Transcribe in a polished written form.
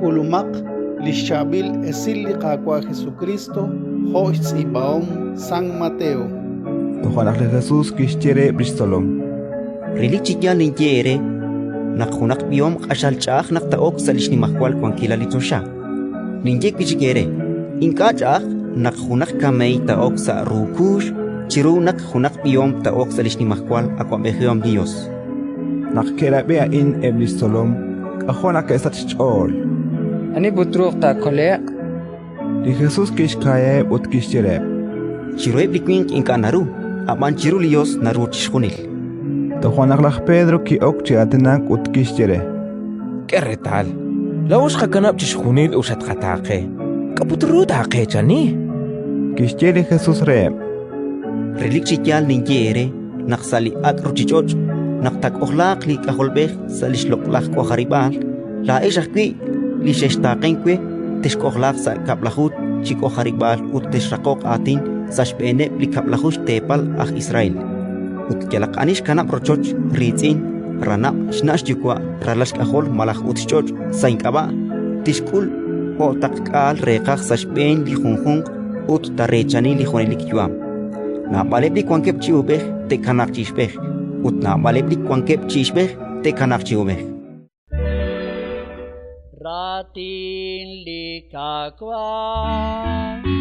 K'ulumaq li xChaab'il Esil li Qaawa' Jesukriist jo' xtz'iib'ahom San Mateo. Toja' naq li Jesus kixye reheb' li xtzolom: Relik chi yaal ninye eere naq junaq b'ihom q'axal ch'a'aj naq taa'ok sa' li xnimajwal wankilal li choxa. Ninye wi' chik eere: ink'a' ch'a'aj naq junaq kameey taa'ok sa' ru kuux chiru naq junaq b'ihom taa'ok sa' li xnimajwal awab'ejihom li Yos. Naq ke'rab'i a'in eb' li xtzolom, k'ajo' naq ke'sachk xch'ool. Ani put truuq taakole'q? Li Jesus kixka'yaheb' ut kixye reheb': Chiruheb' li winq ink'a' naru, ab'an chiru li Yos naru chixjunil. Toja' naq laj Pedro ki'ok chi aatinak ut kixye re: K'e reetal, laa'o xqakanab' chixjunil ut xatqataaqe. K'a' put ru taaqeechani? Kixye li Jesus reheb': Relik chi yaal ninye eere naq sa' li ak' ruuchich'och', naq taak'ojlaaq li K'ajolb'ej sa' li xloq'laj k'ojarib'aal, laa'ex ajwi' li xextaaqenk we texk'ojlaaq sa' kab'laju chi k'ojarib'aal ut texraqoq aatin sa' xb'eeneb' li kab'laju xteepal aj Israel. Ut yalaq ani xkanab' rochoch, riitz'in, ranab', xna' xyuwa', ralal xk'ajol malaj ut xch'och' sa' ink'ab'a', tixk'ul o'taqk'aal reeqaj sa' xb'een li junjunq ut taareechani li junelik yu'am. Naab'aleb' li wankeb' chi uub'ej te'kanaaq chi ixb'ej, ut naab'aleb' li wankeb' chi ixb'ej te'kanaaq chi uub'ej. Raatin li Qaawa'.